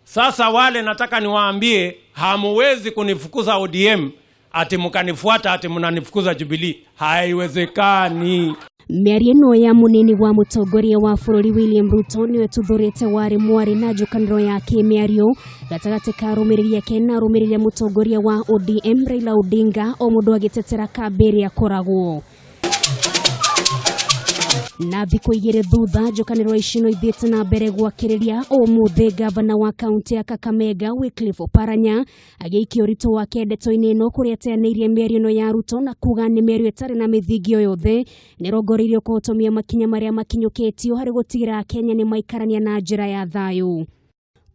Sasa wale nataka niwaambie, hamuwezi kunifukuza ODM ati mkanifuata ati mnanifukuza Jubilee. Haiwezekani. Mĩario ĩno ya mũnini wa mũtongoria wa bũrũri William Ruto nĩwe tuthũrĩte warĩ mwarĩ na njũkanĩro ya kĩmĩario gatagatĩ ka arũmĩrĩri ake na arũmĩrĩri a mũtongoria wa ODM Raila Odinga, o mũndũ agĩtetera kambĩ ĩrĩa akoragwo. Na thikũ 2 thutha, njũkanĩro ici no ithiĩte na mbere gwakĩrĩria. Ũmũthĩ gavana wa kaunti ya Kakamega Wycliffe Oparanya agĩikia ũritũ wake ndeto-inĩ ĩno, kũrĩa ateanĩirie mĩario ĩno ya Ruto na kuga nĩ mĩario ĩtarĩ na mĩthingi o yothe, nĩrongoreirio kũhotomia makinya marĩa makinyũkĩtio harĩ gũtigĩrĩra Kenya nĩ maikarania na njĩra ya thayũ.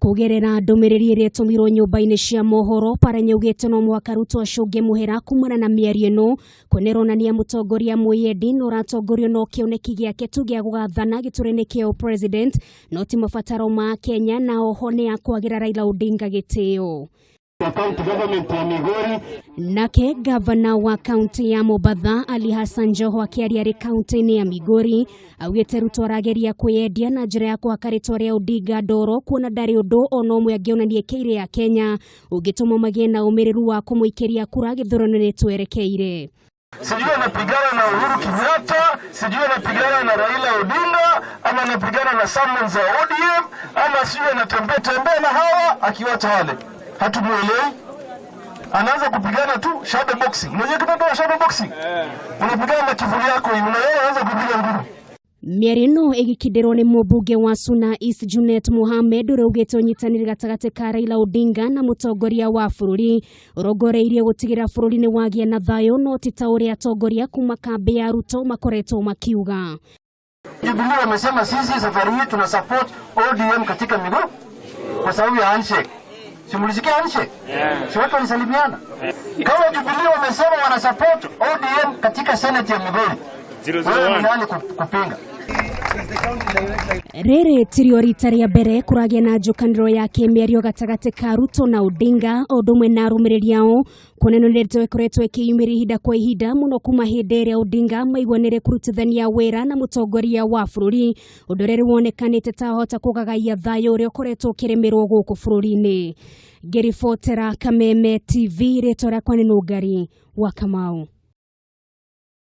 Kũgerera ndũmĩrĩri ĩrĩa ĩtũmirwo nyũmba-inĩ cia mohoro, Oparanya augĩte no mũhaka Ruto acũnge mũhera kumana na mĩario ĩno, kuona ĩronania mũtongoria mwĩyendi na ũratongorio no kĩoneki gĩake tu gĩa gũgathana gĩturwa-inĩ kĩa president, no ti mabataro ma Kenya, na oho nĩ akwagĩra Raila Odinga gĩtĩo. County government ya Migori. Nake gavana wa kaunti ya Mombatha Ali Hassan Joho akĩaria arĩ kaunti-inĩ ya Migori augĩte Ruto arageria kwĩyendia na njĩra ya kũhaka rĩtwa rĩa Odinga ndoro, kuona ndarĩ ũndũ ona ũmwe angĩonania kĩire ya Kenya ũngĩtũma magĩe na ũmĩrĩru wa kũmũikĩria kura gĩthurano-inĩ twerekeire. Sijui anapigana na Uhuru Kenyatta, sijui anapigana na Raila Odinga, ama anapigana na summons za ODM, ama sijui anatembea tembea na hawa akiwacha wale. Hatumuelewi. Anaanza kupigana tu shadow boxing. Unajua kitu ya shadow boxing? Unapigana na kivuli yako hivi, unaona anaanza kupiga ngumi. Mĩario ĩno ĩgĩkindĩrwo nĩ mũmbunge wa Suna East Junet Mohamed, ũrĩa augĩte ũnyitanĩri gatagatĩ ka Raila Odinga na mũtongoria wa bũrũri ũrongoreirie gũtigĩrĩra bũrũri nĩ wagĩa na thayũ, no ti ta ũrĩa atongoria kuma kambĩ ya Ruto makoretwo makiuga. Jubilee wamesema sisi safari hii tuna support ODM katika miguu kwa sababu ya handshake. Si mlisikia handshake? Si watu walisalimiana? Kama Jubilee wamesema wana support ODM katika Senate ya Migori, wewe ni nani kupinga? Rĩrĩ tirio rita rĩa mbere kũragĩa na njũkanĩro ya kĩmĩario gatagatĩ ka Ruto na Odinga o ũndũ ũmwe na arũmĩrĩri ao, kuona ĩno nĩ ndeto ĩkoretwo ĩkĩyumĩria ihinda kwa ihinda mũno kuma hĩndĩ ĩrĩa Odinga maiguanĩre kũrutithania wĩra na mũtongoria wa bũrũri, ũndũ ũrĩa rĩu wonekanĩte ta ahota kũgagaia thayũ ũrĩa ũkoretwo ũkĩrĩmĩrwo gũkũ bũrũri-inĩ. Ngĩribotera Kameme TV, rĩtwa rĩakwa nĩ Nũngari wa Kamau.